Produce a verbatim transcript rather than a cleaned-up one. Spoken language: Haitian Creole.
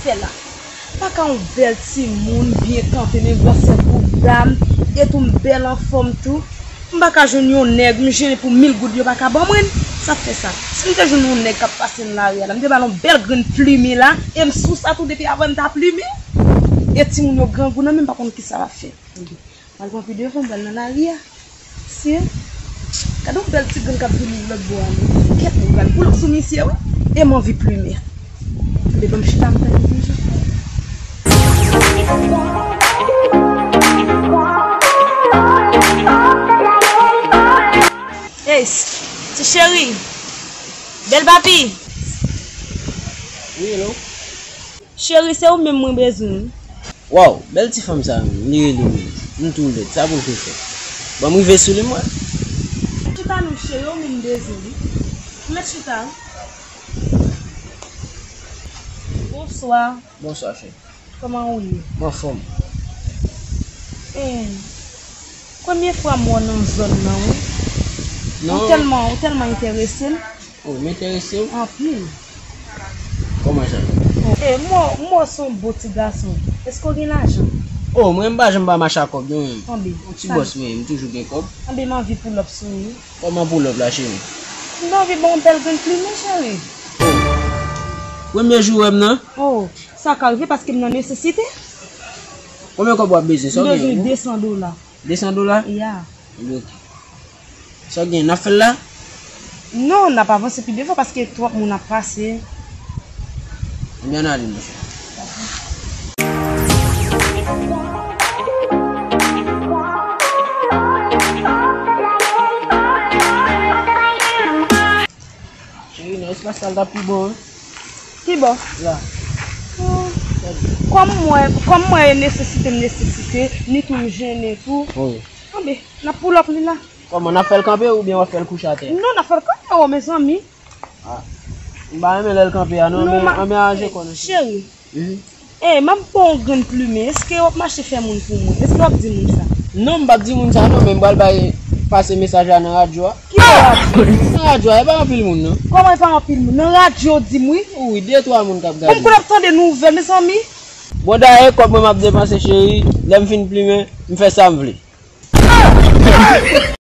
Bèl la. Pa ka yon bèl timoun, byen kanpe, men gwòsè bouda m, e tou m bèl anfòm tou. M pa ka jwenn yon nèg, m jennen pou mil goud, yo pa ka ban mwen l. Sa fè sa. Si m te jwenn yon nèg k ap pase nan lari a la, m te ba l yon bèl grenn plimen la, e m sou sa tou depi avan m ta plimen. E timoun yo grangou nan men m, pa konn kisa l ap fè. Pral pran pi devan, pral nan lari a. Sye. Gade yon bèl ti grenn k ap vini lòt bò a, men. Kèt, mwen pral pull up sou misye, wi. E m anvi plimen. Enben, ban m chita, m fè l toujou. Ey, ti cheri. Bèl papi. Wi, hello. Cheri, se ou menm mwen bezwen wi. Waw, bèl ti fanm sa, li rele m. M tou lèd, sa pou l te fè? Ban m rive sou li, mwen. Chita non, cheri, ou menm m bezwen wi. Mèt chita. Bonswa. Bonswa, cheri. Kòman ou ye? M anfòm. Eh, premye fwa m wè w nan zòn nan, wi. Non. Ou tèlman, ou tèlman enterese m. Oh, m enterese w? Anpil. Kòman sa? Oh, eh, m wè, m wè w se yon bon ti gason. Èske w gen lajan? Oh, mwen m pa janm pa mache ak kòb, non. Anben, yon ti bòs mwen ye, m toujou gen kòb. Anben, m anvi pull up sou ou. Kòman pull up la, cheri? M anvi ba w yon bèl grenn plimen, cheri. Oh. Premye jou w wè m nan? Oh, sa ka rive paske m nan nesesite. Konbyen kòb w ap bezwen? Sa w gen? M bezwen de san dola. De san dola? Ya. Ebyen, oke. Sa w gen, n ap fè l la? Non, n ap avanse pi devan paske twòp moun ap pase. Ebyen, ann ale, monchè. Cheri, nan espas sa l t ap pi bon, wi. Ki bò? La. Hmm. Kòm mwen, kòm mwen e nesesite m nesesite, ni tou m jennen tou. Wi. Anben, n ap pull up li la. Kòman, n ap fè l kanpe oubyen w ap fè l kouche atè? Non, n ap fè l kanpe, o, mezanmi. Ah. M pa renmen lè l kanpe a, non, men, anben, aranje kò nou. Cheri. Mhm. Eh, m ap ba w yon grenn plimen. Èske w ap mache fè moun pou mwen? Èske w ap di moun sa? Non, m p ap di moun sa, non, men m pral bay, pase mesaj la nan radyo a. Ki radyo? Nan radyo a, e pa anpil moun, non. Kòman e pa anpil moun? Nan radyo, di m wi. Wi, de twa moun k ap gade. Bon, m konn ap tande nouvèl, mezanmi. Bon, dayè, kòb mwen m ap depanse, cheri. Lè m fin plimen, m fè sa m vle.